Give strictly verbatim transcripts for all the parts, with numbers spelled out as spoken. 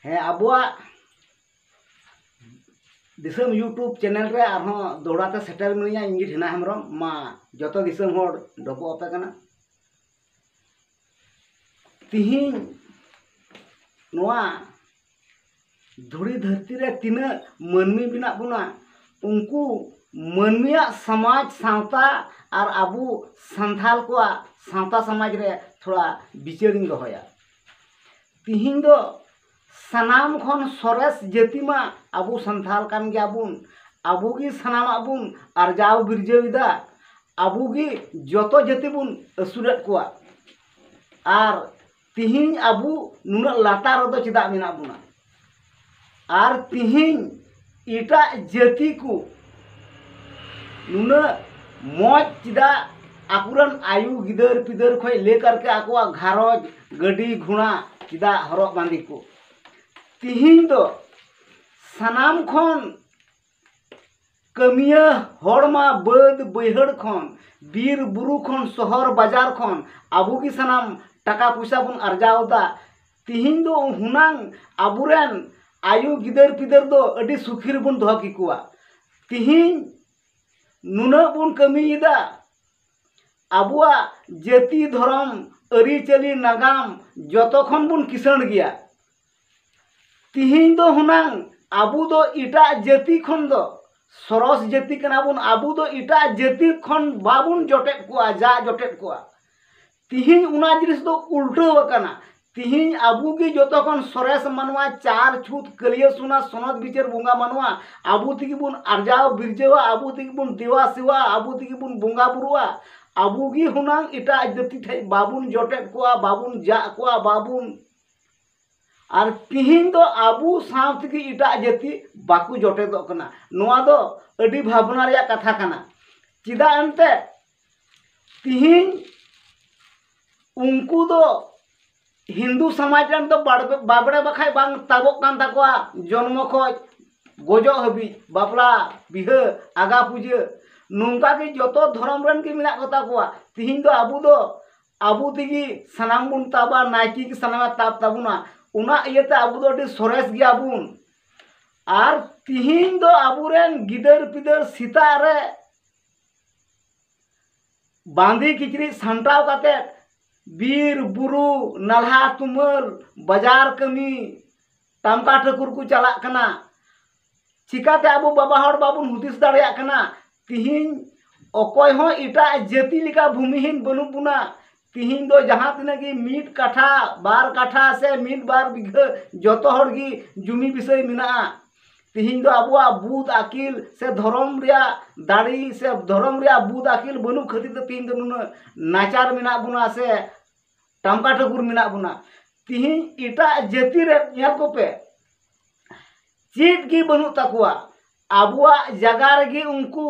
ᱦᱮᱸ, ᱟᱵᱚᱣᱟᱜ ᱫᱤᱥᱚᱢ YouTube ᱪᱮᱱᱮᱞ ᱨᱮ ᱟᱨᱦᱚᱸ ᱫᱚᱦᱲᱟ ᱛᱮ ᱥᱮᱴᱮᱨ ᱢᱤᱱᱟᱹᱧᱟ, ᱤᱧ ᱜᱮ ᱰᱷᱮᱱᱟ ᱦᱮᱢᱵᱨᱚᱢ᱾ ᱢᱟ ᱡᱚᱛᱚ ᱫᱤᱥᱚᱢ ᱦᱚᱲ ᱰᱚᱵᱚᱜ ᱟᱯᱮ ᱠᱟᱱᱟ᱾ ᱛᱤᱦᱤᱧ ᱱᱚᱣᱟ ᱫᱷᱩᱲᱤ ᱫᱷᱟᱹᱨᱛᱤ ᱨᱮ ᱛᱤᱱᱟᱹᱜ ᱢᱟᱹᱱᱢᱤ ᱢᱮᱱᱟᱜ ᱵᱚᱱᱟ, ᱩᱱᱠᱩ ᱢᱟᱹᱱᱢᱤᱭᱟᱜ ᱥᱚᱢᱟᱡᱽ ᱥᱟᱶᱛᱟ ᱟᱨ ᱟᱵᱚ ᱥᱟᱱᱛᱟᱲ ᱠᱚᱣᱟᱜ ᱥᱟᱶᱛᱟ ᱥᱚᱢᱟᱡᱽ ᱨᱮ ᱛᱷᱚᱲᱟ ᱵᱤᱪᱟᱹᱨᱤᱧ ᱫᱚᱦᱚᱭᱟ᱾ ᱛᱤᱦᱤᱧ ᱫᱚ ᱥᱟᱱᱟᱢ ᱠᱷᱚᱱ ᱥᱚᱨᱮᱥ ᱡᱟᱹᱛᱤ ᱢᱟ ᱟᱵᱚ ᱥᱟᱱᱛᱟᱲ ᱠᱟᱱ ᱜᱮᱭᱟ ᱵᱚᱱ᱾ ᱟᱵᱚ ᱜᱮ ᱥᱟᱱᱟᱢᱟᱜ ᱵᱚᱱ ᱟᱨᱡᱟᱣ ᱵᱤᱨᱡᱟᱹᱣ ᱮᱫᱟ᱾ ᱟᱵᱚ ᱜᱮ ᱡᱚᱛᱚ ᱡᱟᱹᱛᱤ ᱵᱚᱱ ᱟᱹᱥᱩᱞᱮᱫ ᱠᱚᱣᱟ᱾ ᱟᱨ ᱛᱤᱦᱤᱧ ᱟᱵᱚ ᱱᱩᱱᱟᱹᱜ ᱞᱟᱛᱟᱨ ᱨᱮᱫᱚ ᱪᱮᱫᱟᱜ ᱢᱮᱱᱟᱜ ᱵᱚᱱᱟ? ᱟᱨ ᱛᱤᱦᱤᱧ ᱮᱴᱟᱜ ᱡᱟᱹᱛᱤ ᱠᱚ ᱱᱩᱱᱟᱹᱜ ᱢᱚᱡᱽ ᱪᱮᱫᱟᱜ ᱟᱠᱚᱨᱮᱱ ᱟᱭᱳ ᱜᱤᱫᱟᱹᱨ ᱯᱤᱫᱟᱹᱨ ᱠᱷᱚᱱ ᱞᱟᱹᱭ ᱠᱟᱨᱠᱮ ᱟᱠᱚᱣᱟᱜ ᱜᱷᱟᱨᱚᱸᱡᱽ, ᱜᱟᱹᱰᱤ ᱜᱷᱚᱲᱟ ᱪᱮᱫᱟᱜ ᱦᱚᱨᱚᱜ ᱵᱟᱸᱫᱮ ᱠᱚ? ᱛᱤᱦᱤᱧ ᱫᱚ ᱥᱟᱱᱟᱢ ᱠᱷᱚᱱ ᱠᱟᱹᱢᱤᱭᱟᱹ ᱦᱚᱲ ᱢᱟ ᱵᱟᱹᱫᱽ ᱵᱟᱹᱭᱦᱟᱹᱲ ᱠᱷᱚᱱ, ᱵᱤᱨ ᱵᱩᱨᱩ ᱠᱷᱚᱱ, ᱥᱚᱦᱚᱨ ᱵᱟᱡᱟᱨ ᱠᱷᱚᱱ ᱟᱵᱚ ᱜᱮ ᱥᱟᱱᱟᱢ ᱴᱟᱠᱟ ᱯᱚᱭᱥᱟ ᱵᱚᱱ ᱟᱨᱡᱟᱣ ᱮᱫᱟ᱾ ᱛᱤᱦᱤᱧ ᱫᱚ ᱦᱩᱱᱟᱝ ᱟᱵᱚᱨᱮᱱ ᱟᱭᱳ ᱜᱤᱫᱟᱹᱨ ᱯᱤᱫᱟᱹᱨ ᱫᱚ ᱟᱹᱰᱤ ᱥᱩᱠᱷᱤ ᱨᱮᱵᱚᱱ ᱫᱚᱦᱚ ᱠᱮᱠᱚᱣᱟ᱾ ᱛᱤᱦᱤᱧ ᱱᱩᱱᱟᱹᱜ ᱵᱚᱱ ᱠᱟᱹᱢᱤᱭᱮᱫᱟ, ᱟᱵᱚᱣᱟᱜ ᱡᱟᱹᱛᱤ ᱫᱷᱚᱨᱚᱢ ᱟᱹᱨᱤᱪᱟᱹᱞᱤ ᱱᱟᱜᱟᱢ ᱡᱚᱛᱚ ᱠᱷᱚᱱ ᱵᱚᱱ ᱠᱤᱥᱟᱹᱬ ᱜᱮᱭᱟ᱾ ᱛᱤᱦᱤᱧ ᱫᱚ ᱦᱩᱱᱟᱝ ᱟᱵᱚ ᱫᱚ ᱮᱴᱟᱜ ᱡᱟᱹᱛᱤ ᱠᱷᱚᱱ ᱫᱚ ᱥᱚᱨᱚᱥ ᱡᱟᱹᱛᱤ ᱠᱟᱱᱟ ᱵᱚᱱ, ᱟᱵᱚ ᱫᱚ ᱮᱴᱟᱜ ᱡᱟᱹᱛᱤ ᱠᱷᱚᱱ ᱵᱟᱵᱚᱱ ᱡᱚᱴᱮᱫ ᱠᱚᱣᱟ, ᱡᱟ ᱡᱚᱴᱮᱫ ᱠᱚᱣᱟ᱾ ᱛᱤᱦᱤᱧ ᱚᱱᱟ ᱡᱤᱱᱤᱥ ᱫᱚ ᱩᱞᱴᱟᱹᱣ ᱟᱠᱟᱱᱟ᱾ ᱛᱤᱦᱤᱧ ᱟᱵᱚ ᱜᱮ ᱡᱚᱛᱚ ᱠᱷᱚᱱ ᱥᱚᱨᱮᱥ ᱢᱟᱱᱣᱟ, ᱪᱟᱨ ᱪᱷᱩᱛ ᱠᱟᱹᱞᱤᱭᱟᱹ ᱥᱚᱱᱟ ᱥᱚᱱᱚᱛ ᱵᱤᱪᱟᱹᱨ ᱵᱚᱸᱜᱟ ᱢᱟᱱᱣᱟ ᱟᱵᱚ ᱛᱮᱜᱮ ᱵᱚᱱ ᱟᱨᱡᱟᱣ ᱵᱤᱨᱡᱟᱹᱣᱟ, ᱟᱵᱚ ᱛᱮᱜᱮ ᱵᱚᱱ ᱫᱮᱣᱟ ᱥᱮᱣᱟ, ᱟᱵᱚ ᱛᱮᱜᱮ ᱵᱚᱱ ᱵᱚᱸᱜᱟ ᱵᱩᱨᱩᱜᱼᱟ᱾ ᱟᱵᱚ ᱜᱮ ᱦᱩᱱᱟᱝ ᱮᱴᱟᱜ ᱡᱟᱹᱛᱤ ᱴᱷᱮᱱ ᱵᱟᱵᱚᱱ ᱡᱚᱴᱮᱫ ᱠᱚᱣᱟ, ᱵᱟᱵᱚᱱ ᱡᱟᱜ ᱠᱚᱣᱟ, ᱵᱟᱵᱚᱱ ᱟᱨ ᱛᱤᱦᱤᱧ ᱫᱚ ᱟᱵᱚ ᱥᱟᱶ ᱛᱮᱜᱮ ᱮᱴᱟᱜ ᱡᱟᱹᱛᱤ ᱵᱟᱠᱚ ᱡᱚᱴᱮᱫᱚᱜ ᱠᱟᱱᱟ᱾ ᱱᱚᱣᱟ ᱫᱚ ᱟᱹᱰᱤ ᱵᱷᱟᱵᱽᱱᱟ ᱨᱮᱭᱟᱜ ᱠᱟᱛᱷᱟ ᱠᱟᱱᱟ᱾ ᱪᱮᱫᱟᱜ ᱮᱱᱛᱮ ᱛᱤᱦᱤᱧ ᱩᱱᱠᱩ ᱫᱚ ᱦᱤᱱᱫᱩ ᱥᱚᱢᱟᱡᱽ ᱨᱮᱱ ᱫᱚ ᱵᱟᱲ-, ᱵᱟᱵᱲᱮ ᱵᱟᱠᱷᱟᱡ ᱵᱟᱝ ᱛᱟᱵᱚᱜ ᱠᱟᱱ ᱛᱟᱠᱚᱣᱟ, ᱡᱚᱱᱢᱚ ᱠᱷᱚᱡ ᱜᱚᱡᱚᱜ ᱦᱟᱹᱵᱤᱡ, ᱵᱟᱯᱞᱟ, ᱵᱤᱦᱟᱹ, ᱟᱜᱟ ᱯᱩᱡᱟᱹ, ᱱᱚᱝᱠᱟ ᱜᱮ ᱡᱚᱛᱚ ᱫᱷᱚᱨᱚᱢ ᱨᱮᱱ ᱜᱮ ᱢᱮᱱᱟᱜ ᱠᱚᱛᱟ ᱠᱚᱣᱟ᱾ ᱛᱤᱦᱤᱧ ᱫᱚ ᱟᱵᱚ ᱫᱚ ᱟᱵᱚ ᱛᱮᱜᱮ ᱥᱟᱱᱟᱢ ᱵᱚᱱ ᱛᱟᱵᱟ, ᱱᱟᱭᱠᱮ ᱜᱮ ᱥᱟᱱᱟᱢᱮ ᱛᱟᱵ ᱛᱟᱵᱚᱱᱟ᱾ ᱚᱱᱟ ᱤᱭᱟᱹᱛᱮ ᱟᱵᱚ ᱫᱚ ᱟᱹᱰᱤ ᱥᱚᱨᱮᱥ ᱜᱮᱭᱟ ᱵᱚᱱ᱾ ᱟᱨ ᱛᱤᱦᱤᱧ ᱫᱚ ᱟᱵᱚᱨᱮᱱ ᱜᱤᱫᱟᱹᱨ ᱯᱤᱫᱟᱹᱨ ᱥᱮᱛᱟᱜ ᱨᱮ ᱵᱟᱸᱫᱮ ᱠᱤᱪᱨᱤᱡ ᱥᱟᱢᱴᱟᱣ ᱠᱟᱛᱮ ᱵᱤᱨ ᱵᱩᱨᱩ, ᱱᱟᱞᱦᱟ ᱛᱩᱢᱟᱹᱞ, ᱵᱟᱡᱟᱨ ᱠᱟᱹᱢᱤ, ᱴᱟᱢᱠᱟ ᱴᱷᱟᱹᱠᱩᱨ ᱠᱚ ᱪᱟᱞᱟᱜ ᱠᱟᱱᱟ᱾ ᱪᱤᱠᱟᱛᱮ ᱟᱵᱚ ᱵᱟᱵᱟ ᱦᱚᱲ ᱵᱟᱵᱚᱱ ᱦᱩᱫᱤᱥ ᱫᱟᱲᱮᱭᱟᱜ ᱠᱟᱱᱟ? ᱛᱤᱦᱤᱧ ᱚᱠᱚᱭ ᱦᱚᱸ ᱮᱴᱟᱜ ᱡᱟᱹᱛᱤ ᱞᱮᱠᱟ ᱵᱷᱩᱢᱤᱦᱤᱱ ᱵᱟᱹᱱᱩᱜ ᱵᱚᱱᱟ᱾ ᱛᱤᱦᱤᱧ ᱫᱚ ᱡᱟᱦᱟᱸ ᱛᱤᱱᱟᱹᱜ ᱜᱮ ᱢᱤᱫ ᱠᱟᱴᱷᱟ, ᱵᱟᱨ ᱠᱟᱴᱷᱟ ᱥᱮ ᱢᱤᱫ ᱵᱟᱨ ᱵᱤᱜᱷᱟᱹ ᱡᱚᱛᱚ ᱦᱚᱲ ᱜᱮ ᱡᱩᱢᱤ ᱵᱤᱥᱚᱭ ᱢᱮᱱᱟᱜᱼᱟ᱾ ᱛᱤᱦᱤᱧ ᱫᱚ ᱟᱵᱚᱣᱟᱜ ᱵᱩᱫ ᱟᱹᱠᱤᱞ ᱥᱮ ᱫᱷᱚᱨᱚᱢ ᱨᱮᱭᱟᱜ ᱫᱟᱲᱮ ᱥᱮ ᱫᱷᱚᱨᱚᱢ ᱨᱮᱭᱟᱜ ᱵᱩᱫ ᱟᱹᱠᱤᱞ ᱵᱟᱹᱱᱩᱜ ᱠᱷᱟᱹᱛᱤᱨ ᱛᱮ ᱛᱤᱦᱤᱧ ᱫᱚ ᱱᱩᱱᱟᱹᱜ ᱱᱟᱪᱟᱨ ᱢᱮᱱᱟᱜ ᱵᱚᱱᱟ ᱥᱮ ᱴᱟᱢᱠᱟ ᱴᱷᱟᱹᱠᱩᱨ ᱢᱮᱱᱟᱜ ᱵᱚᱱᱟ᱾ ᱛᱤᱦᱤᱧ ᱮᱴᱟᱜ ᱡᱟᱹᱛᱤ ᱨᱮ ᱧᱮᱞ ᱠᱚᱯᱮ, ᱪᱮᱫ ᱜᱮ ᱵᱟᱹᱱᱩᱜ ᱛᱟᱠᱚᱣᱟ᱾ ᱟᱵᱚᱣᱟᱜ ᱡᱟᱭᱜᱟ ᱨᱮᱜᱮ ᱩᱱᱠᱩ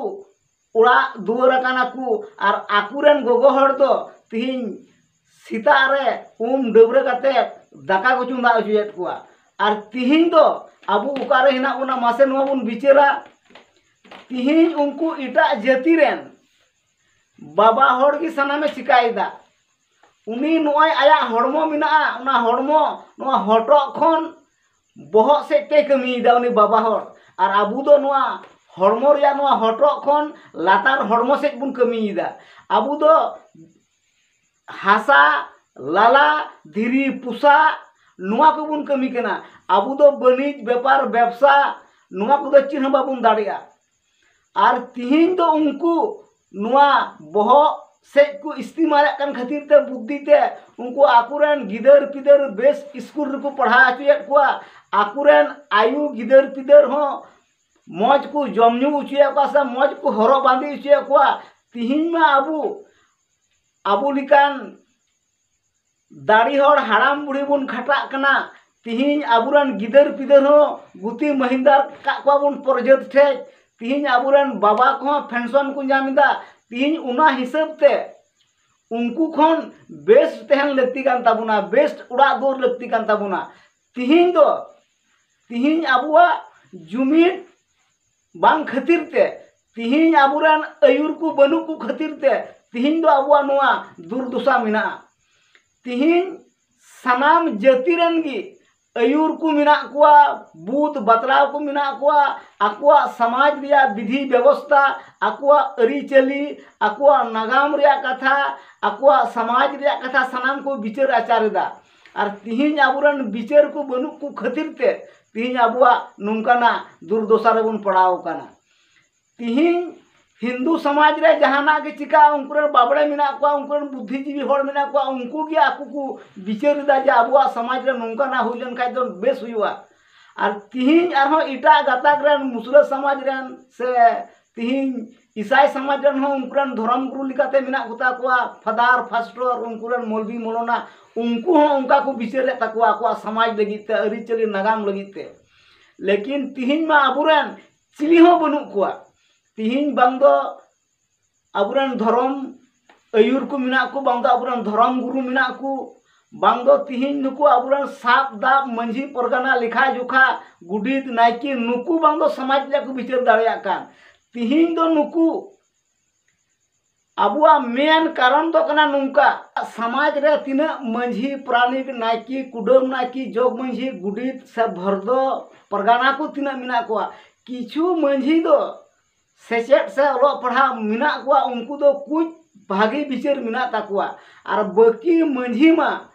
ᱚᱲᱟᱜ ᱫᱩᱣᱟᱹᱨ ᱟᱠᱟᱱᱟ ᱠᱚ᱾ ᱟᱨ ᱟᱠᱚᱨᱮᱱ ᱜᱚᱜᱚ ᱦᱚᱲ ᱫᱚ ᱛᱤᱦᱤᱧ ᱥᱮᱛᱟᱜ ᱨᱮ ᱩᱢ ᱰᱟᱹᱵᱽᱨᱟᱹ ᱠᱟᱛᱮ ᱫᱟᱠᱟ ᱠᱚ ᱪᱚᱸᱫᱟ ᱦᱚᱪᱚᱭᱮᱫ ᱠᱚᱣᱟ᱾ ᱟᱨ ᱛᱤᱦᱤᱧ ᱫᱚ ᱟᱵᱚ ᱚᱠᱟᱨᱮ ᱦᱮᱱᱟᱜ ᱵᱚᱱᱟ, ᱢᱟᱥᱮ ᱱᱚᱣᱟ ᱵᱚᱱ ᱵᱤᱪᱟᱹᱨᱟ᱾ ᱛᱤᱦᱤᱧ ᱩᱱᱠᱩ ᱮᱴᱟᱜ ᱡᱟᱹᱛᱤ ᱨᱮᱱ ᱵᱟᱵᱟ ᱦᱚᱲ ᱜᱮ ᱥᱟᱱᱟᱢᱮ ᱪᱤᱠᱟᱭᱮᱫᱟ᱾ ᱩᱱᱤ ᱱᱚᱜᱼᱚᱭ ᱟᱭᱟᱜ ᱦᱚᱲᱢᱚ ᱢᱮᱱᱟᱜᱼᱟ, ᱚᱱᱟ ᱦᱚᱲᱢᱚ ᱱᱚᱣᱟ ᱦᱚᱴᱚᱜ ᱠᱷᱚᱱ ᱵᱚᱦᱚᱜ ᱥᱮᱫ ᱛᱮᱭ ᱠᱟᱹᱢᱤᱭᱮᱫᱟ ᱩᱱᱤ ᱵᱟᱵᱟ ᱦᱚᱲ᱾ ᱟᱨ ᱟᱵᱚ ᱫᱚ ᱱᱚᱣᱟ ᱦᱚᱲᱢᱚ ᱨᱮᱭᱟᱜ ᱱᱚᱣᱟ ᱦᱚᱴᱚᱜ ᱠᱷᱚᱱ ᱞᱟᱛᱟᱨ ᱦᱚᱲᱢᱚ ᱥᱮᱫ ᱵᱚᱱ ᱠᱟᱹᱢᱤᱭᱮᱫᱟ᱾ ᱟᱵᱚ ᱫᱚ ᱦᱟᱥᱟ, ᱞᱟᱞᱟ, ᱫᱷᱤᱨᱤ ᱯᱚᱥᱟᱜ, ᱱᱚᱣᱟ ᱠᱚᱵᱚᱱ ᱠᱟᱹᱢᱤ ᱠᱟᱱᱟ᱾ ᱟᱵᱚ ᱫᱚ ᱵᱟᱹᱱᱤᱡᱽ, ᱵᱮᱯᱟᱨ, ᱵᱮᱵᱥᱟ, ᱱᱚᱣᱟ ᱠᱚᱫᱚ ᱪᱮᱫ ᱦᱚᱸ ᱵᱟᱵᱚᱱ ᱫᱟᱲᱮᱭᱟᱜᱼᱟ᱾ ᱟᱨ ᱛᱤᱦᱤᱧ ᱫᱚ ᱩᱱᱠᱩ ᱱᱚᱣᱟ ᱵᱚᱦᱚᱜ ᱥᱮᱫ ᱠᱚ ᱤᱥᱛᱮᱢᱟᱞᱮᱫ ᱠᱟᱱ ᱠᱷᱟᱹᱛᱤᱨ ᱛᱮ, ᱵᱩᱫᱽᱫᱷᱤ ᱛᱮ, ᱩᱱᱠᱩ ᱟᱠᱚᱨᱮᱱ ᱜᱤᱫᱟᱹᱨ ᱯᱤᱫᱟᱹᱨ ᱵᱮᱥ ᱥᱠᱩᱞ ᱨᱮᱠᱚ ᱯᱟᱲᱦᱟᱣ ᱦᱚᱪᱚᱭᱮᱫ ᱠᱚᱣᱟ᱾ ᱟᱠᱚᱨᱮᱱ ᱟᱭᱩ ᱜᱤᱫᱟᱹᱨ ᱯᱤᱫᱟᱹᱨ ᱦᱚᱸ ᱢᱚᱡᱽ ᱠᱚ ᱡᱚᱢ ᱧᱩ ᱦᱚᱪᱚᱭᱮᱫ ᱠᱚᱣᱟ ᱥᱮ ᱢᱚᱡᱽ ᱠᱚ ᱦᱚᱨᱚᱜ ᱵᱟᱸᱫᱮ ᱦᱚᱪᱚᱭᱮᱫ ᱠᱚᱣᱟ᱾ ᱛᱤᱦᱤᱧ ᱢᱟ ᱟᱵᱚ, ᱟᱵᱚ ᱞᱮᱠᱟᱱ ᱫᱟᱲᱮ ᱦᱚᱲ ᱦᱟᱲᱟᱢ ᱵᱩᱲᱦᱤ ᱵᱚᱱ ᱠᱷᱟᱴᱟᱜ ᱠᱟᱱᱟ᱾ ᱛᱤᱦᱤᱧ ᱟᱵᱚᱨᱮᱱ ᱜᱤᱫᱟᱹᱨ ᱯᱤᱫᱟᱹᱨ ᱦᱚᱸ ᱜᱩᱛᱤ ᱢᱟᱹᱦᱤᱱᱫᱟᱨ ᱠᱟᱜ ᱠᱚᱣᱟ ᱵᱚᱱ ᱯᱨᱚᱡᱟᱹᱛ ᱴᱷᱮᱡ᱾ ᱛᱤᱦᱤᱧ ᱟᱵᱚᱨᱮᱱ ᱵᱟᱵᱟ ᱠᱚᱦᱚᱸ ᱯᱮᱱᱥᱚᱱ ᱠᱚ ᱧᱟᱢ ᱮᱫᱟ᱾ ᱛᱤᱦᱤᱧ ᱚᱱᱟ ᱦᱤᱥᱟᱹᱵ ᱛᱮ ᱩᱱᱠᱩ ᱠᱷᱚᱱ ᱵᱮᱥ ᱛᱟᱦᱮᱱ ᱞᱟᱹᱠᱛᱤ ᱠᱟᱱ ᱛᱟᱵᱚᱱᱟ, ᱵᱮᱥ ᱚᱲᱟᱜ ᱫᱩᱣᱟᱹᱨ ᱞᱟᱹᱠᱛᱤ ᱠᱟᱱ ᱛᱟᱵᱚᱱᱟ᱾ ᱛᱤᱦᱤᱧ ᱫᱚ, ᱛᱤᱦᱤᱧ ᱟᱵᱚᱣᱟᱜ ᱡᱩᱢᱤᱫ ᱵᱟᱝ ᱠᱷᱟᱹᱛᱤᱨ ᱛᱮ, ᱛᱤᱦᱤᱧ ᱟᱵᱚᱨᱮᱱ ᱟᱹᱭᱩᱨ ᱠᱚ ᱵᱟᱹᱱᱩᱜ ᱠᱚ ᱠᱷᱟᱹᱛᱤᱨ ᱛᱮ ᱛᱤᱦᱤᱧ ᱫᱚ ᱟᱵᱚᱣᱟᱜ ᱱᱚᱣᱟ ᱫᱩᱨᱫᱚᱥᱟ ᱢᱮᱱᱟᱜᱼᱟ᱾ ᱛᱤᱦᱤᱧ ᱥᱟᱱᱟᱢ ᱡᱟᱹᱛᱤ ᱨᱮᱱ ᱜᱮ ᱟᱹᱭᱩᱨ ᱠᱚ ᱢᱮᱱᱟᱜ ᱠᱚᱣᱟ, ᱵᱩᱫ ᱵᱟᱛᱞᱟᱣ ᱠᱚ ᱢᱮᱱᱟᱜ ᱠᱚᱣᱟ, ᱟᱠᱚᱣᱟᱜ ᱥᱚᱢᱟᱡᱽ ᱨᱮᱭᱟᱜ ᱵᱤᱫᱷᱤ ᱵᱮᱵᱚᱥᱛᱟ, ᱟᱠᱚᱣᱟᱜ ᱟᱹᱨᱤᱪᱟᱹᱞᱤ, ᱟᱠᱚᱣᱟᱜ ᱱᱟᱜᱟᱢ ᱨᱮᱭᱟᱜ ᱠᱟᱛᱷᱟ, ᱟᱠᱚᱣᱟᱜ ᱥᱚᱢᱟᱡᱽ ᱨᱮᱭᱟᱜ ᱠᱟᱛᱷᱟ ᱥᱟᱱᱟᱢ ᱠᱚ ᱵᱤᱪᱟᱹᱨ ᱟᱪᱟᱨ ᱮᱫᱟ᱾ ᱟᱨ ᱛᱤᱦᱤᱧ ᱟᱵᱚᱨᱮᱱ ᱵᱤᱪᱟᱹᱨ ᱠᱚ ᱵᱟᱹᱱᱩᱜ ᱠᱚ ᱠᱷᱟᱹᱛᱤᱨ ᱛᱮ ᱛᱤᱦᱤᱧ ᱟᱵᱚᱣᱟᱜ ᱱᱚᱝᱠᱟᱱᱟᱜ ᱫᱩᱨᱫᱚᱥᱟ ᱨᱮᱵᱚᱱ ᱯᱟᱲᱟᱣ ᱟᱠᱟᱱᱟ᱾ ᱛᱤᱦᱤᱧ ᱦᱤᱱᱫᱩ ᱥᱚᱢᱟᱡᱽ ᱨᱮ ᱡᱟᱦᱟᱱᱟᱜ ᱜᱮ ᱪᱤᱠᱟᱹᱜᱼᱟ, ᱩᱱᱠᱩ ᱨᱮᱱ ᱵᱟᱵᱲᱮ ᱢᱮᱱᱟᱜ ᱠᱚᱣᱟ, ᱩᱱᱠᱩ ᱨᱮᱱ ᱵᱩᱫᱽᱫᱷᱤᱡᱤᱵᱤ ᱦᱚᱲ ᱢᱮᱱᱟᱜ ᱠᱚᱣᱟ, ᱩᱱᱠᱩ ᱜᱮ ᱟᱠᱚ ᱠᱚ ᱵᱤᱪᱟᱹᱨ ᱮᱫᱟ ᱡᱮ ᱟᱵᱚᱣᱟᱜ ᱥᱚᱢᱟᱡᱽ ᱨᱮ ᱱᱚᱝᱠᱟᱱᱟᱜ ᱦᱩᱭ ᱞᱮᱱᱠᱷᱟᱱ ᱫᱚ ᱵᱮᱥ ᱦᱩᱭᱩᱜᱼᱟ᱾ ᱟᱨ ᱛᱤᱦᱤᱧ ᱟᱨᱦᱚᱸ ᱮᱴᱟᱜ ᱜᱟᱛᱟᱠ ᱨᱮᱱ ᱢᱩᱥᱞᱟᱹ ᱥᱚᱢᱟᱡᱽ ᱨᱮᱱ ᱥᱮ ᱛᱤᱦᱤᱧ ᱤᱥᱟᱭ ᱥᱚᱢᱟᱡᱽ ᱨᱮᱱ ᱦᱚᱸ ᱩᱱᱠᱩ ᱨᱮᱱ ᱫᱷᱚᱨᱚᱢ ᱜᱩᱨᱩ ᱞᱮᱠᱟᱛᱮ ᱢᱮᱱᱟᱜ ᱠᱚᱛᱟ ᱠᱚᱣᱟ, ᱯᱷᱟᱫᱟᱨ, ᱯᱷᱟᱥᱴᱚᱨ, ᱩᱱᱠᱩ ᱨᱮᱱ ᱢᱚᱞᱵᱤ, ᱢᱚᱞᱚᱱᱟ, ᱩᱱᱠᱩ ᱦᱚᱸ ᱚᱱᱠᱟ ᱠᱚ ᱵᱤᱪᱟᱹᱨᱮᱫ ᱛᱟᱠᱚᱣᱟ ᱟᱠᱚᱣᱟᱜ ᱥᱚᱢᱟᱡᱽ ᱞᱟᱹᱜᱤᱫ ᱛᱮ, ᱟᱹᱨᱤᱪᱟᱹᱞᱤ, ᱱᱟᱜᱟᱢ ᱞᱟᱹᱜᱤᱫ ᱛᱮ᱾ ᱞᱮᱠᱤᱱ ᱛᱤᱦᱤᱧ ᱢᱟ ᱟᱵᱚᱨᱮᱱ ᱪᱤᱞᱤ ᱦᱚᱸ ᱵᱟᱹᱱᱩᱜ ᱠᱚᱣᱟ᱾ ᱛᱤᱦᱤᱧ ᱵᱟᱝ ᱫᱚ ᱟᱵᱚᱨᱮᱱ ᱫᱷᱚᱨᱚᱢ ᱟᱹᱭᱩᱨ ᱠᱚ ᱢᱮᱱᱟᱜ ᱠᱚ, ᱵᱟᱝ ᱫᱚ ᱟᱵᱚᱨᱮᱱ ᱫᱷᱚᱨᱚᱢ ᱜᱩᱨᱩ ᱢᱮᱱᱟᱜ ᱠᱚ, ᱵᱟᱝ ᱫᱚ ᱛᱤᱦᱤᱧ ᱱᱩᱠᱩ ᱟᱵᱚᱨᱮᱱ ᱥᱟᱵ ᱫᱟᱵ ᱢᱟᱹᱡᱷᱤ ᱯᱟᱨᱜᱟᱱᱟ ᱞᱮᱠᱷᱟ ᱡᱚᱠᱷᱟ ᱜᱩᱰᱤᱛ ᱱᱟᱭᱠᱮ ᱱᱩᱠᱩ ᱵᱟᱝ ᱫᱚ ᱥᱚᱢᱟᱡᱽ ᱨᱮᱭᱟᱜ ᱠᱚ ᱵᱤᱪᱟᱹᱨ ᱫᱟᱲᱮᱭᱟᱜ ᱠᱟᱱ᱾ ᱛᱤᱦᱤᱧ ᱫᱚ ᱱᱩᱠᱩ ᱟᱵᱚᱣᱟᱜ ᱢᱮᱱ ᱠᱟᱨᱚᱱ ᱫᱚ ᱠᱟᱱᱟ ᱱᱚᱝᱠᱟ, ᱥᱚᱢᱟᱡᱽ ᱨᱮ ᱛᱤᱱᱟᱹᱜ ᱢᱟᱹᱡᱷᱤ, ᱯᱟᱨᱟᱱᱤᱠ, ᱱᱟᱭᱠᱮ, ᱠᱩᱰᱟᱹᱢ ᱱᱟᱭᱠᱮ, ᱡᱚᱜᱽ ᱢᱟᱹᱡᱷᱤ, ᱜᱩᱰᱤᱛ ᱥᱮ ᱵᱷᱚᱨᱫᱚ ᱯᱟᱨᱜᱟᱱᱟ ᱠᱚ ᱛᱤᱱᱟᱹᱜ ᱢᱮᱱᱟᱜ ᱠᱚᱣᱟ, ᱠᱤᱪᱷᱩ ᱢᱟᱹᱡᱷᱤ ᱫᱚ ᱥᱮᱪᱮᱫ ᱥᱮ ᱚᱞᱚᱜ ᱯᱟᱲᱦᱟᱜ ᱢᱮᱱᱟᱜ ᱠᱚᱣᱟ, ᱩᱱᱠᱩ ᱫᱚ ᱠᱩᱪ ᱵᱷᱟᱜᱮ ᱵᱤᱪᱟᱹᱨ ᱢᱮᱱᱟᱜ ᱛᱟᱠᱚᱣᱟ᱾ ᱟᱨ ᱵᱟᱹᱠᱤ ᱢᱟᱹᱡᱷᱤ ᱢᱟ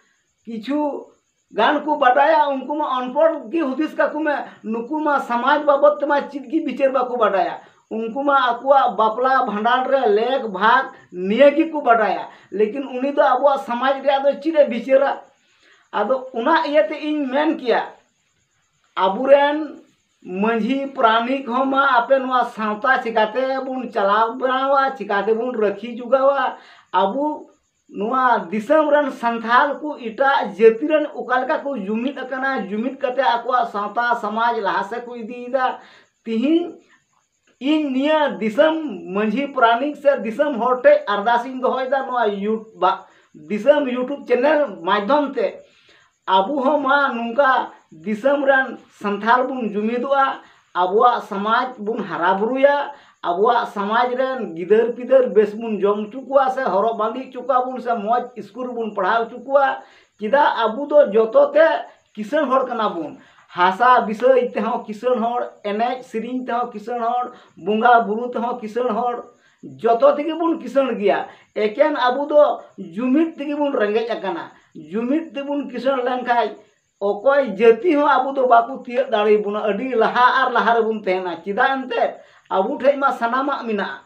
ᱠᱤᱪᱷᱩ ᱜᱟᱱ ᱠᱚ ᱵᱟᱰᱟᱭᱟ, ᱩᱱᱠᱩ ᱢᱟ ᱚᱱᱯᱚᱲ ᱜᱮ ᱦᱩᱫᱤᱥ ᱠᱟᱠᱚ ᱢᱮ, ᱱᱩᱠᱩ ᱢᱟ ᱥᱚᱢᱟᱡᱽ ᱵᱟᱵᱚᱫ ᱛᱮᱢᱟ ᱪᱮᱫ ᱜᱮ ᱵᱤᱪᱟᱹᱨ ᱵᱟᱠᱚ ᱵᱟᱰᱟᱭᱟ᱾ ᱩᱱᱠᱩ ᱢᱟ ᱟᱠᱚᱣᱟᱜ ᱵᱟᱯᱞᱟ ᱵᱷᱟᱸᱰᱟᱱ ᱨᱮ ᱞᱮᱠ ᱵᱷᱟᱜᱽ ᱱᱤᱭᱟᱹ ᱜᱮᱠᱚ ᱵᱟᱰᱟᱭᱟ, ᱞᱮᱠᱤᱱ ᱩᱱᱤ ᱫᱚ ᱟᱵᱚᱣᱟᱜ ᱥᱚᱢᱟᱡᱽ ᱨᱮᱭᱟᱜ ᱫᱚ ᱪᱮᱫ ᱮ ᱵᱤᱪᱟᱹᱨᱟ? ᱟᱫᱚ ᱚᱱᱟ ᱤᱭᱟᱹᱛᱮ ᱤᱧ ᱢᱮᱱ ᱠᱮᱭᱟ, ᱟᱵᱚᱨᱮᱱ ᱢᱟᱹᱡᱷᱤ ᱯᱟᱨᱟᱱᱤᱠ ᱦᱚᱸ ᱢᱟ ᱟᱯᱮ ᱱᱚᱣᱟ ᱥᱟᱶᱛᱟ ᱪᱤᱠᱟᱛᱮ ᱵᱚᱱ ᱪᱟᱞᱟᱣ ᱵᱮᱱᱟᱣᱟ, ᱪᱤᱠᱟᱛᱮ ᱵᱚᱱ ᱨᱟᱹᱠᱷᱤ ᱡᱚᱜᱟᱣᱟ? ᱟᱵᱚ ᱱᱚᱣᱟ ᱫᱤᱥᱚᱢ ᱨᱮᱱ ᱥᱟᱱᱛᱷᱟᱞ ᱠᱚ ᱮᱴᱟᱜ ᱡᱟᱹᱛᱤ ᱨᱮᱱ ᱚᱠᱟ ᱞᱮᱠᱟ ᱠᱚ ᱡᱩᱢᱤᱫ ᱟᱠᱟᱱᱟ, ᱡᱩᱢᱤᱫ ᱠᱟᱛᱮ ᱟᱠᱚᱣᱟᱜ ᱥᱟᱶᱛᱟ ᱥᱚᱢᱟᱡᱽ ᱞᱟᱦᱟ ᱥᱮᱫ ᱠᱚ ᱤᱫᱤᱭᱮᱫᱟ᱾ ᱛᱤᱦᱤᱧ ᱤᱧ ᱱᱤᱭᱟᱹ ᱫᱤᱥᱚᱢ ᱢᱟᱹᱡᱷᱤ ᱯᱟᱨᱟᱱᱤᱠ ᱥᱮ ᱫᱤᱥᱚᱢ ᱦᱚᱲ ᱴᱷᱮᱱ ᱟᱨᱫᱟᱥ ᱤᱧ ᱫᱚᱦᱚᱭᱮᱫᱟ, ᱱᱚᱣᱟ ᱭᱩ-, ᱵᱟ-, ᱫᱤᱥᱚᱢ YouTube ᱪᱮᱱᱮᱞ ᱢᱟᱫᱽᱫᱷᱚᱢ ᱛᱮ ᱟᱵᱚ ᱦᱚᱸ ᱢᱟ ᱱᱚᱝᱠᱟ ᱫᱤᱥᱚᱢ ᱨᱮᱱ ᱥᱟᱱᱛᱷᱟᱞ ᱵᱚᱱ ᱡᱩᱢᱤᱫᱚᱜᱼᱟ, ᱟᱵᱚᱣᱟᱜ ᱥᱚᱢᱟᱡᱽ ᱵᱚᱱ ᱦᱟᱨᱟ ᱵᱩᱨᱩᱭᱟ, ᱟᱵᱚᱣᱟᱜ ᱥᱚᱢᱟᱡᱽ ᱨᱮᱱ ᱜᱤᱫᱟᱹᱨ ᱯᱤᱫᱟᱹᱨ ᱵᱮᱥ ᱵᱚᱱ ᱡᱚᱢ ᱦᱚᱪᱚ ᱠᱚᱣᱟ ᱥᱮ ᱦᱚᱨᱚᱜ ᱵᱟᱸᱫᱮ ᱦᱚᱪᱚ ᱠᱚᱣᱟ ᱵᱚᱱ ᱥᱮ ᱢᱚᱡᱽ ᱥᱠᱩᱞ ᱨᱮᱵᱚᱱ ᱯᱟᱲᱦᱟᱣ ᱦᱚᱪᱚ ᱠᱚᱣᱟ᱾ ᱪᱮᱫᱟᱜ ᱟᱵᱚ ᱫᱚ ᱡᱚᱛᱚ ᱛᱮ ᱠᱤᱥᱟᱹᱬ ᱦᱚᱲ ᱠᱟᱱᱟ ᱵᱚᱱ᱾ ᱦᱟᱥᱟ ᱵᱤᱥᱚᱭ ᱛᱮᱦᱚᱸ ᱠᱤᱥᱟᱹᱬ ᱦᱚᱲ, ᱮᱱᱮᱡ ᱥᱮᱨᱮᱧ ᱛᱮᱦᱚᱸ ᱠᱤᱥᱟᱹᱬ ᱦᱚᱲ, ᱵᱚᱸᱜᱟ ᱵᱩᱨᱩ ᱛᱮᱦᱚᱸ ᱠᱤᱥᱟᱹᱬ ᱦᱚᱲ, ᱡᱚᱛᱚ ᱛᱮᱜᱮ ᱵᱚᱱ ᱠᱤᱥᱟᱹᱬ ᱜᱮᱭᱟ᱾ ᱮᱠᱮᱱ ᱟᱵᱚ ᱫᱚ ᱡᱩᱢᱤᱫ ᱛᱮᱜᱮ ᱵᱚᱱ ᱨᱮᱸᱜᱮᱡ ᱟᱠᱟᱱᱟ᱾ ᱡᱩᱢᱤᱫ ᱛᱮᱵᱚᱱ ᱠᱤᱥᱟᱹᱬ ᱞᱮᱱᱠᱷᱟᱱ ᱚᱠᱚᱭ ᱡᱟᱹᱛᱤ ᱦᱚᱸ ᱟᱵᱚ ᱫᱚ ᱵᱟᱠᱚ ᱛᱤᱭᱟᱹᱜ ᱫᱟᱲᱮᱭᱟᱵᱚᱱᱟ, ᱟᱹᱰᱤ ᱞᱟᱦᱟ ᱟᱨ ᱞᱟᱦᱟ ᱨᱮᱵᱚᱱ ᱛᱟᱦᱮᱱᱟ᱾ ᱪᱮᱫᱟᱜ ᱮᱱᱛᱮᱫ ᱟᱵᱚ ᱴᱷᱮᱡ ᱢᱟ ᱥᱟᱱᱟᱢᱟᱜ ᱢᱮᱱᱟᱜᱼᱟ᱾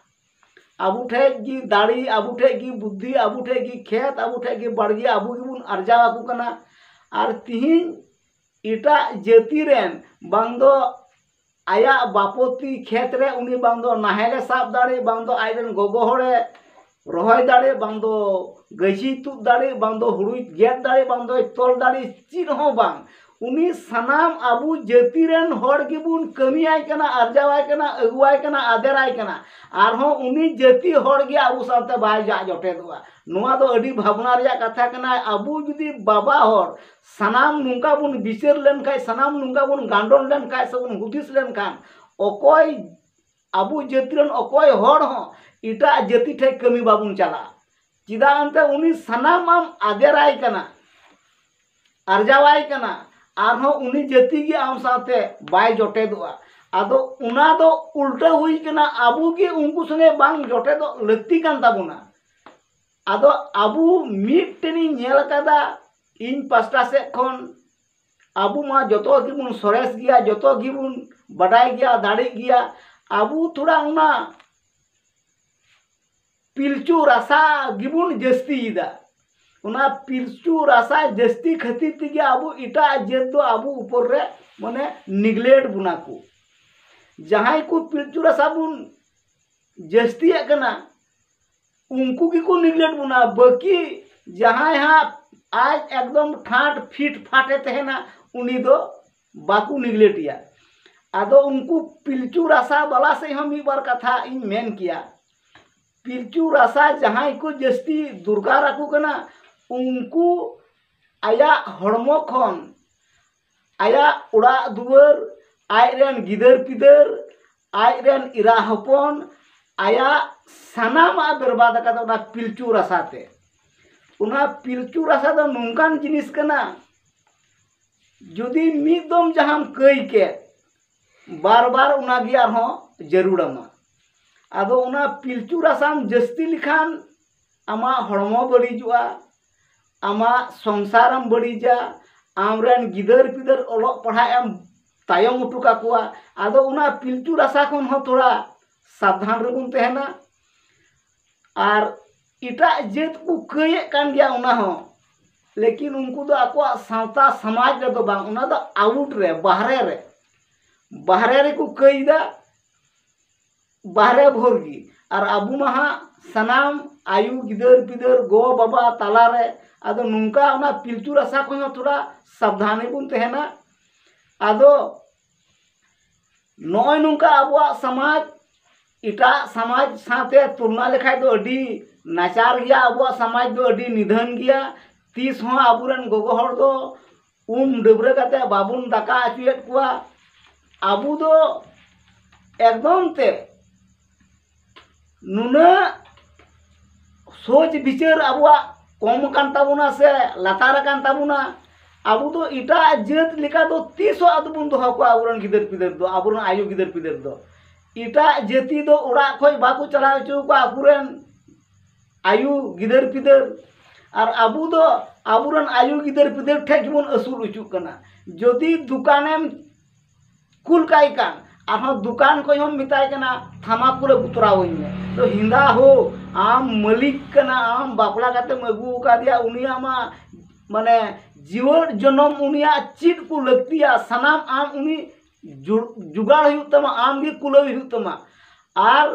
ᱟᱵᱚ ᱴᱷᱮᱡ ᱜᱮ ᱫᱟᱲᱮ, ᱟᱵᱚ ᱴᱷᱮᱡ ᱜᱮ ᱵᱩᱫᱽᱫᱷᱤ, ᱟᱵᱚ ᱴᱷᱮᱡ ᱜᱮ ᱠᱷᱮᱛ, ᱟᱵᱚ ᱴᱷᱮᱡ ᱜᱮ ᱵᱟᱲᱜᱮ, ᱟᱵᱚ ᱜᱮᱵᱚᱱ ᱟᱨᱡᱟᱣ ᱟᱠᱚ ᱠᱟᱱᱟ᱾ ᱟᱨ ᱛᱤᱦᱤᱧ ᱮᱴᱟᱜ ᱡᱟᱹᱛᱤ ᱨᱮᱱ ᱵᱟᱝ ᱫᱚ ᱟᱭᱟᱜ ᱵᱟᱯᱚᱛᱤ ᱠᱷᱮᱛ ᱨᱮ ᱩᱱᱤ ᱵᱟᱝ ᱫᱚ ᱱᱟᱦᱮᱞᱮ ᱥᱟᱵ ᱫᱟᱲᱮ, ᱵᱟᱝ ᱫᱚ ᱟᱡ ᱨᱮᱱ ᱜᱚᱜᱚ ᱦᱚᱲᱮ ᱨᱚᱦᱚᱭ ᱫᱟᱲᱮ, ᱵᱟᱝ ᱫᱚ ᱜᱟᱹᱪᱷᱤ ᱛᱩᱫ ᱫᱟᱲᱮ, ᱵᱟᱝ ᱫᱚ ᱦᱩᱲᱩᱭ ᱜᱮᱫ ᱫᱟᱲᱮ, ᱵᱟᱝ ᱫᱚᱭ ᱛᱚᱞ ᱫᱟᱲᱮ, ᱪᱮᱫ ᱦᱚᱸ ᱵᱟᱝ᱾ ᱩᱱᱤ ᱥᱟᱱᱟᱢ ᱟᱵᱚ ᱡᱟᱹᱛᱤ ᱨᱮᱱ ᱦᱚᱲ ᱜᱮᱵᱚᱱ ᱠᱟᱹᱢᱤᱭᱟᱭ ᱠᱟᱱᱟ, ᱟᱨᱡᱟᱣᱟᱭ ᱠᱟᱱᱟ, ᱟᱹᱜᱩᱣᱟᱭ ᱠᱟᱱᱟ, ᱟᱫᱮᱨᱟᱭ ᱠᱟᱱᱟ᱾ ᱟᱨᱦᱚᱸ ᱩᱱᱤ ᱡᱟᱹᱛᱤ ᱦᱚᱲ ᱜᱮ ᱟᱵᱚ ᱥᱟᱶᱛᱮ ᱵᱟᱭ ᱡᱟᱜ ᱡᱚᱴᱮᱫᱚᱜᱼᱟ᱾ ᱱᱚᱣᱟ ᱫᱚ ᱟᱹᱰᱤ ᱵᱷᱟᱵᱽᱱᱟ ᱨᱮᱭᱟᱜ ᱠᱟᱛᱷᱟ ᱠᱟᱱᱟ᱾ ᱟᱵᱚ ᱡᱩᱫᱤ ᱵᱟᱵᱟ ᱦᱚᱲ ᱥᱟᱱᱟᱢ ᱱᱚᱝᱠᱟ ᱵᱚᱱ ᱵᱤᱪᱟᱹᱨ ᱞᱮᱱᱠᱷᱟᱱ, ᱥᱟᱱᱟᱢ ᱱᱚᱝᱠᱟ ᱵᱚᱱ ᱜᱟᱸᱰᱚᱱ ᱞᱮᱱᱠᱷᱟᱱ ᱥᱮ ᱵᱚᱱ ᱦᱩᱫᱤᱥ ᱞᱮᱱᱠᱷᱟᱱ, ᱚᱠᱚᱭ ᱟᱵᱚ ᱡᱟᱹᱛᱤ ᱨᱮᱱ ᱚᱠᱚᱭ ᱦᱚᱲ ᱦᱚᱸ ᱮᱴᱟᱜ ᱡᱟᱹᱛᱤ ᱴᱷᱮᱱ ᱠᱟᱹᱢᱤ ᱵᱟᱵᱚᱱ ᱪᱟᱞᱟᱜᱼᱟ᱾ ᱪᱮᱫᱟᱜ ᱮᱱᱛᱮ ᱩᱱᱤ ᱥᱟᱱᱟᱢ ᱟᱢ ᱟᱫᱮᱨᱟᱭ ᱠᱟᱱᱟ, ᱟᱨᱡᱟᱣᱟᱭ ᱠᱟᱱᱟ, ᱟᱨᱦᱚᱸ ᱩᱱᱤ ᱡᱟᱹᱛᱤ ᱜᱮ ᱟᱢ ᱥᱟᱶᱛᱮ ᱵᱟᱭ ᱡᱚᱴᱮᱫᱚᱜᱼᱟ᱾ ᱟᱫᱚ ᱚᱱᱟ ᱫᱚ ᱩᱞᱴᱟᱹ ᱦᱩᱭ ᱠᱟᱱᱟ, ᱟᱵᱚ ᱜᱮ ᱩᱱᱠᱩ ᱥᱚᱸᱜᱮ ᱵᱟᱝ ᱡᱚᱴᱮᱫᱚᱜ ᱞᱟᱹᱠᱛᱤ ᱠᱟᱱ ᱛᱟᱵᱚᱱᱟ᱾ ᱟᱫᱚ ᱟᱵᱚ ᱢᱤᱫᱴᱮᱱᱤᱧ ᱧᱮᱞ ᱟᱠᱟᱫᱟ ᱤᱧ ᱯᱟᱥᱴᱟ ᱥᱮᱫ ᱠᱷᱚᱱ, ᱟᱵᱚ ᱢᱟ ᱡᱚᱛᱚ ᱜᱮᱵᱚᱱ ᱥᱚᱨᱮᱥ ᱜᱮᱭᱟ, ᱡᱚᱛᱚ ᱜᱮᱵᱚᱱ ᱵᱟᱰᱟᱭ ᱜᱮᱭᱟ, ᱫᱟᱲᱮᱜ ᱜᱮᱭᱟ᱾ ᱟᱵᱚ ᱛᱷᱚᱲᱟ ᱚᱱᱟ ᱯᱤᱞᱪᱩ ᱨᱟᱥᱟ ᱜᱮᱵᱚᱱ ᱡᱟᱹᱥᱛᱤᱭᱮᱫᱟ᱾ ᱚᱱᱟ ᱯᱤᱞᱪᱩ ᱨᱟᱥᱟ ᱡᱟᱹᱥᱛᱤ ᱠᱷᱟᱹᱛᱤᱨ ᱛᱮᱜᱮ ᱟᱵᱚ ᱮᱴᱟᱜ ᱡᱟᱹᱛ ᱫᱚ ᱟᱵᱚ ᱩᱯᱚᱨ ᱨᱮ ᱢᱟᱱᱮ neglect ᱵᱚᱱᱟ ᱠᱚ᱾ ᱡᱟᱦᱟᱸᱭ ᱠᱚ ᱯᱤᱞᱪᱩ ᱨᱟᱥᱟ ᱵᱚᱱ ᱡᱟᱹᱥᱛᱤᱭᱟᱜ ᱠᱟᱱᱟ, ᱩᱱᱠᱩ ᱜᱮᱠᱚ neglect ᱵᱚᱱᱟ᱾ ᱵᱟᱹᱠᱤ ᱡᱟᱦᱟᱸᱭ ᱦᱟᱸᱜ ᱟᱡ ᱮᱠᱫᱚᱢ ᱴᱷᱟᱴ ᱯᱷᱤᱴ ᱯᱷᱟᱴᱮ ᱛᱟᱦᱮᱱᱟ, ᱩᱱᱤ ᱫᱚ ᱵᱟᱠᱚ neglect ᱮᱭᱟ᱾ ᱟᱫᱚ ᱩᱱᱠᱩ ᱯᱤᱞᱪᱩ ᱨᱟᱥᱟ ᱵᱟᱞᱟ ᱥᱮᱫ ᱦᱚᱸ ᱢᱤᱫ ᱵᱟᱨ ᱠᱟᱛᱷᱟ ᱤᱧ ᱢᱮᱱ ᱠᱮᱭᱟ᱾ ᱯᱤᱞᱪᱩ ᱨᱟᱥᱟ ᱡᱟᱦᱟᱸᱭ ᱠᱚ ᱡᱟᱹᱥᱛᱤ ᱫᱚᱨᱠᱟᱨ ᱟᱠᱚ ᱠᱟᱱᱟ, ᱩᱱᱠᱩ ᱟᱭᱟᱜ ᱦᱚᱲᱢᱚ ᱠᱷᱚᱱ, ᱟᱭᱟᱜ ᱚᱲᱟᱜ ᱫᱩᱣᱟᱹᱨ, ᱟᱡ ᱨᱮᱱ ᱜᱤᱫᱟᱹᱨ ᱯᱤᱫᱟᱹᱨ, ᱟᱡ ᱨᱮᱱ ᱮᱨᱟ ᱦᱚᱯᱚᱱ, ᱟᱭᱟᱜ ᱥᱟᱱᱟᱢᱟᱜ ᱵᱮᱨᱵᱟᱫ ᱟᱠᱟᱫᱟ ᱚᱱᱟ ᱯᱤᱞᱪᱩ ᱨᱟᱥᱟ ᱛᱮ᱾ ᱚᱱᱟ ᱯᱤᱞᱪᱩ ᱨᱟᱥᱟ ᱫᱚ ᱱᱚᱝᱠᱟᱱ ᱡᱤᱱᱤᱥ ᱠᱟᱱᱟ, ᱡᱩᱫᱤ ᱢᱤᱫ ᱫᱚᱢ ᱡᱟᱦᱟᱸᱢ ᱠᱟᱹᱭ ᱠᱮᱫ, ᱵᱟᱨ ᱵᱟᱨ ᱚᱱᱟ ᱜᱮ ᱟᱨᱦᱚᱸ ᱡᱟᱹᱨᱩᱲ ᱟᱢᱟ᱾ ᱟᱫᱚ ᱚᱱᱟ ᱯᱤᱞᱪᱩ ᱨᱟᱥᱟᱢ ᱡᱟᱹᱥᱛᱤ ᱞᱮᱠᱷᱟᱱ ᱟᱢᱟᱜ ᱦᱚᱲᱢᱚ ᱵᱟᱹᱲᱤᱡᱚᱜᱼᱟ, ᱟᱢᱟᱜ ᱥᱚᱝᱥᱟᱨᱮᱢ ᱵᱟᱹᱲᱤᱡᱟ, ᱟᱢᱨᱮᱱ ᱜᱤᱫᱟᱹᱨ ᱯᱤᱫᱟᱹᱨ ᱚᱞᱚᱜ ᱯᱟᱲᱦᱟᱜ ᱮᱢ ᱛᱟᱭᱚᱢ ᱦᱚᱴᱚ ᱠᱟᱠᱚᱣᱟ᱾ ᱟᱫᱚ ᱚᱱᱟ ᱯᱤᱞᱪᱩ ᱨᱟᱥᱟ ᱠᱷᱚᱱ ᱦᱚᱸ ᱛᱷᱚᱲᱟ ᱥᱟᱵᱫᱷᱟᱱ ᱨᱮᱵᱚᱱ ᱛᱟᱦᱮᱱᱟ᱾ ᱟᱨ ᱮᱴᱟᱜ ᱡᱟᱹᱛ ᱠᱚ ᱠᱟᱹᱭᱮᱫ ᱠᱟᱱ ᱜᱮᱭᱟ ᱚᱱᱟ ᱦᱚᱸ, ᱞᱮᱠᱤᱱ ᱩᱱᱠᱩ ᱫᱚ ᱟᱠᱚᱣᱟᱜ ᱥᱟᱶᱛᱟ ᱥᱚᱢᱟᱡᱽ ᱨᱮᱫᱚ ᱵᱟᱝ, ᱚᱱᱟ ᱫᱚ ᱟᱣᱩᱴ ᱨᱮ, ᱵᱟᱦᱨᱮ ᱨᱮ, ᱵᱟᱦᱨᱮ ᱨᱮᱠᱚ ᱠᱟᱹᱭᱫᱟ, ᱵᱟᱦᱨᱮ ᱵᱷᱳᱨ ᱜᱮ᱾ ᱟᱨ ᱟᱵᱚ ᱢᱟ ᱦᱟᱸᱜ ᱥᱟᱱᱟᱢ ᱟᱭᱳ ᱜᱤᱫᱟᱹᱨ ᱯᱤᱫᱟᱹᱨ ᱜᱚ ᱵᱟᱵᱟ ᱛᱟᱞᱟᱨᱮ, ᱟᱫᱚ ᱱᱚᱝᱠᱟ ᱚᱱᱟ ᱯᱤᱞᱪᱩ ᱨᱟᱥᱟ ᱠᱷᱚᱱ ᱦᱚᱸ ᱛᱷᱚᱲᱟ ᱥᱟᱵᱫᱷᱟᱱ ᱨᱮᱵᱚᱱ ᱛᱟᱦᱮᱱᱟ᱾ ᱟᱫᱚ ᱱᱚᱜᱼᱚᱭ ᱱᱚᱝᱠᱟ ᱟᱵᱚᱣᱟᱜ ᱥᱚᱢᱟᱡᱽ ᱮᱴᱟᱜ ᱥᱚᱢᱟᱡᱽ ᱥᱟᱶᱛᱮ ᱛᱩᱞᱱᱟ ᱞᱮᱠᱷᱟᱡ ᱫᱚ ᱟᱹᱰᱤ ᱱᱟᱪᱟᱨ ᱜᱮᱭᱟ, ᱟᱵᱚᱣᱟᱜ ᱥᱚᱢᱟᱡᱽ ᱫᱚ ᱟᱹᱰᱤ ᱱᱤᱫᱷᱟᱹᱱ ᱜᱮᱭᱟ᱾ ᱛᱤᱥ ᱦᱚᱸ ᱟᱵᱚᱨᱮᱱ ᱜᱚᱜᱚ ᱦᱚᱲ ᱫᱚ ᱩᱢ ᱰᱟᱹᱵᱽᱨᱟᱹ ᱠᱟᱛᱮ ᱵᱟᱵᱚᱱ ᱫᱟᱠᱟ ᱦᱚᱪᱚᱭᱮᱫ ᱠᱚᱣᱟ᱾ ᱟᱵᱚ ᱫᱚ ᱮᱠᱫᱚᱢ ᱛᱮ ᱱᱩᱱᱟᱹᱜ ᱥᱳᱪ ᱵᱤᱪᱟᱹᱨ ᱟᱵᱚᱣᱟᱜ ᱠᱚᱢ ᱟᱠᱟᱱ ᱛᱟᱵᱚᱱᱟ ᱥᱮ ᱞᱟᱛᱟᱨ ᱟᱠᱟᱱ ᱛᱟᱵᱚᱱᱟ᱾ ᱟᱵᱚ ᱫᱚ ᱮᱴᱟᱜ ᱡᱟᱹᱛ ᱞᱮᱠᱟ ᱫᱚ ᱛᱤᱥ ᱦᱚᱸ ᱟᱫᱚ ᱵᱚᱱ ᱫᱚᱦᱚ ᱠᱚᱣᱟ, ᱟᱵᱚᱨᱮᱱ ᱜᱤᱫᱟᱹᱨ ᱯᱤᱫᱟᱹᱨ ᱫᱚ, ᱟᱵᱚᱨᱮᱱ ᱟᱭᱳ ᱜᱤᱫᱟᱹᱨ ᱯᱤᱫᱟᱹᱨ ᱫᱚ᱾ ᱮᱴᱟᱜ ᱡᱟᱹᱛᱤ ᱫᱚ ᱚᱲᱟᱜ ᱠᱷᱚᱡ ᱵᱟᱠᱚ ᱪᱟᱞᱟᱣ ᱦᱚᱪᱚ ᱠᱚᱣᱟ ᱟᱠᱚᱨᱮᱱ ᱟᱭᱳ ᱜᱤᱫᱟᱹᱨ ᱯᱤᱫᱟᱹᱨ᱾ ᱟᱨ ᱟᱵᱚ ᱫᱚ ᱟᱵᱚᱨᱮᱱ ᱟᱭᱳ ᱜᱤᱫᱟᱹᱨ ᱯᱤᱫᱟᱹᱨ ᱴᱷᱮᱡ ᱜᱮᱵᱚᱱ ᱟᱹᱥᱩᱞ ᱦᱚᱪᱚᱜ ᱠᱟᱱᱟ᱾ ᱡᱩᱫᱤ ᱫᱚᱠᱟᱱᱮᱢ ᱠᱩᱞ ᱠᱟᱭ ᱠᱟᱱ, ᱟᱨᱦᱚᱸ ᱫᱚᱠᱟᱱ ᱠᱷᱚᱡ ᱦᱚᱸᱢ ᱢᱮᱛᱟᱭ ᱠᱟᱱᱟ, "ᱛᱷᱟᱢᱟᱠᱩᱨ ᱟᱹᱜᱩ ᱛᱚᱨᱟᱣᱟᱹᱧ ᱢᱮ᱾" ᱛᱚ ᱦᱮᱸᱫᱟ ᱦᱳ, ᱟᱢ ᱢᱟᱹᱞᱤᱠ ᱠᱟᱱᱟ, ᱟᱢ ᱵᱟᱯᱞᱟ ᱠᱟᱛᱮᱢ ᱟᱹᱜᱩ ᱟᱠᱟᱫᱮᱭᱟ, ᱩᱱᱤᱭᱟᱜ ᱢᱟ ᱢᱟᱱᱮ ᱡᱤᱭᱟᱹᱲ ᱡᱚᱱᱚᱢ ᱩᱱᱤᱭᱟᱜ ᱪᱮᱫ ᱠᱚ ᱞᱟᱹᱠᱛᱤᱭᱟ, ᱥᱟᱱᱟᱢ ᱟᱢ ᱩᱱᱤ ᱡᱩ-, ᱡᱩᱜᱟᱲ ᱦᱩᱭᱩᱜ ᱛᱟᱢᱟ, ᱟᱢ ᱜᱮ ᱠᱩᱞᱟᱹᱣ ᱦᱩᱭᱩᱜ ᱛᱟᱢᱟ᱾ ᱟᱨ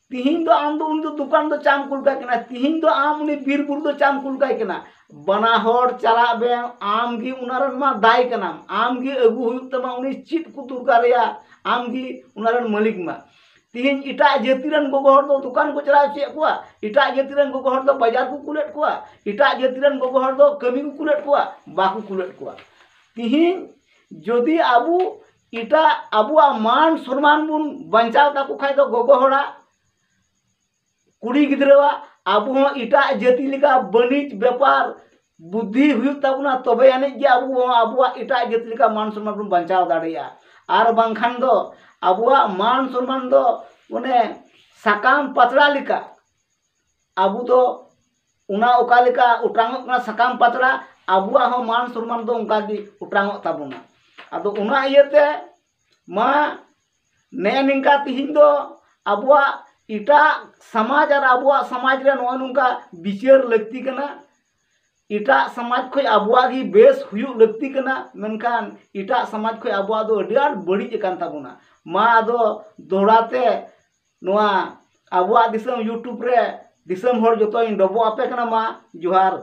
ᱛᱤᱦᱤᱧ ᱫᱚ ᱟᱢ ᱫᱚ ᱩᱱᱤ ᱫᱚ ᱫᱚᱠᱟᱱ ᱫᱚ ᱪᱟᱢ ᱠᱩᱞ ᱠᱟᱭ ᱠᱟᱱᱟ, ᱛᱤᱦᱤᱧ ᱫᱚ ᱟᱢ ᱩᱱᱤ ᱵᱤᱨ ᱵᱩᱨᱩ ᱫᱚ ᱪᱟᱢ ᱠᱩᱞ ᱠᱟᱭ ᱠᱟᱱᱟ᱾ ᱵᱟᱱᱟ ᱦᱚᱲ ᱪᱟᱞᱟᱜ ᱵᱮᱱ, ᱟᱢ ᱜᱮ ᱚᱱᱟ ᱨᱮᱱ ᱢᱟ ᱫᱟᱭ ᱠᱟᱱᱟᱢ, ᱟᱢ ᱜᱮ ᱟᱹᱜᱩ ᱦᱩᱭᱩᱜ ᱛᱟᱢᱟ ᱩᱱᱤ ᱪᱮᱫ ᱠᱚ ᱫᱚᱨᱠᱟᱨᱮᱭᱟ, ᱟᱢ ᱜᱮ ᱚᱱᱟ ᱨᱮᱱ ᱢᱟᱹᱞᱤᱠ ᱢᱟ᱾ ᱛᱤᱦᱤᱧ ᱮᱴᱟᱜ ᱡᱟᱹᱛᱤ ᱨᱮᱱ ᱜᱚᱜᱚ ᱦᱚᱲ ᱫᱚ ᱫᱚᱠᱟᱱ ᱠᱚ ᱪᱟᱞᱟᱣ ᱦᱚᱪᱚᱭᱮᱫ ᱠᱚᱣᱟ, ᱮᱴᱟᱜ ᱡᱟᱹᱛᱤ ᱨᱮᱱ ᱜᱚᱜᱚ ᱦᱚᱲ ᱫᱚ ᱵᱟᱡᱟᱨ ᱠᱚ ᱠᱩᱞᱮᱫ ᱠᱚᱣᱟ, ᱮᱴᱟᱜ ᱡᱟᱹᱛᱤ ᱨᱮᱱ ᱜᱚᱜᱚ ᱦᱚᱲ ᱫᱚ ᱠᱟᱹᱢᱤ ᱠᱚ ᱠᱩᱞᱮᱫ ᱠᱚᱣᱟ, ᱵᱟᱠᱚ ᱠᱩᱞᱮᱫ ᱠᱚᱣᱟ᱾ ᱛᱤᱦᱤᱧ ᱡᱩᱫᱤ ᱟᱵᱚ ᱮᱴᱟᱜ ᱟᱵᱚᱣᱟᱜ ᱢᱟᱱ ᱥᱚᱱᱢᱟᱱ ᱵᱚᱱ ᱵᱟᱧᱪᱟᱣ ᱛᱟᱠᱚ ᱠᱷᱟᱡ ᱫᱚ ᱜᱚᱜᱚ ᱦᱚᱲᱟᱜ, ᱠᱩᱲᱤ ᱜᱤᱫᱽᱨᱟᱹᱣᱟᱜ, ᱟᱵᱚ ᱦᱚᱸ ᱮᱴᱟᱜ ᱡᱟᱹᱛᱤ ᱞᱮᱠᱟ ᱵᱟᱹᱱᱤᱡᱽ ᱵᱮᱯᱟᱨ ᱵᱩᱫᱽᱫᱷᱤ ᱦᱩᱭᱩᱜ ᱛᱟᱵᱚᱱᱟ, ᱛᱚᱵᱮ ᱟᱹᱱᱤᱡ ᱜᱮ ᱟᱵᱚ ᱦᱚᱸ ᱟᱵᱚᱣᱟᱜ ᱮᱴᱟᱜ ᱡᱟᱹᱛ ᱞᱮᱠᱟ ᱢᱟᱱ ᱥᱚᱱᱢᱟᱱ ᱵᱚᱱ ᱵᱟᱧᱪᱟᱣ ᱫᱟᱲᱮᱭᱟᱜᱼᱟ᱾ ᱟᱨ ᱵᱟᱝᱠᱷᱟᱱ ᱫᱚ ᱟᱵᱚᱣᱟᱜ ᱢᱟᱱ ᱥᱚᱱᱢᱟᱱ ᱫᱚ ᱚᱱᱮ ᱥᱟᱠᱟᱢ ᱯᱟᱛᱲᱟ ᱞᱮᱠᱟ᱾ ᱟᱵᱚ ᱫᱚ ᱚᱱᱟ ᱚᱠᱟ ᱞᱮᱠᱟ ᱚᱴᱟᱝᱚᱜ ᱠᱟᱱᱟ ᱥᱟᱠᱟᱢ ᱯᱟᱛᱲᱟ, ᱟᱵᱚᱣᱟᱜ ᱦᱚᱸ ᱢᱟᱱ ᱥᱚᱱᱢᱟᱱ ᱫᱚ ᱚᱱᱠᱟ ᱜᱮ ᱚᱴᱟᱝᱚᱜ ᱛᱟᱵᱚᱱᱟ᱾ ᱟᱫᱚ ᱚᱱᱟ ᱤᱭᱟᱹᱛᱮ ᱢᱟ ᱱᱮᱜᱼᱮ ᱱᱤᱝᱠᱟ ᱛᱤᱦᱤᱧ ᱫᱚ ᱟᱵᱚᱣᱟᱜ ᱮᱴᱟᱜ ᱥᱚᱢᱟᱡᱽ ᱟᱨ ᱟᱵᱚᱣᱟᱜ ᱥᱚᱢᱟᱡᱽ ᱨᱮ ᱱᱚᱜᱼᱚ ᱱᱚᱝᱠᱟ ᱵᱤᱪᱟᱹᱨ ᱞᱟᱹᱠᱛᱤ ᱠᱟᱱᱟ᱾ ᱮᱴᱟᱜ ᱥᱚᱢᱟᱡᱽ ᱠᱷᱚᱱ ᱟᱵᱚᱣᱟᱜ ᱜᱮ ᱵᱮᱥ ᱦᱩᱭᱩᱜ ᱞᱟᱹᱠᱛᱤ ᱠᱟᱱᱟ, ᱢᱮᱱᱠᱷᱟᱱ ᱮᱴᱟᱜ ᱥᱚᱢᱟᱡᱽ ᱠᱷᱚᱱ ᱟᱵᱚᱣᱟᱜ ᱫᱚ ᱟᱹᱰᱤ ᱟᱸᱴ ᱵᱟᱹᱲᱤᱡ ᱟᱠᱟᱱ ᱛᱟᱵᱚᱱᱟ᱾ ᱢᱟ ᱟᱫᱚ ᱫᱚᱦᱲᱟ ᱛᱮ ᱱᱚᱣᱟ ᱟᱵᱚᱣᱟᱜ ᱫᱤᱥᱚᱢ YouTube ᱨᱮ ᱫᱤᱥᱚᱢ ᱦᱚᱲ ᱡᱚᱛᱚᱧ ᱰᱚᱵᱚᱜ ᱟᱯᱮ ᱠᱟᱱᱟ᱾ ᱢᱟ ᱡᱚᱦᱟᱨ᱾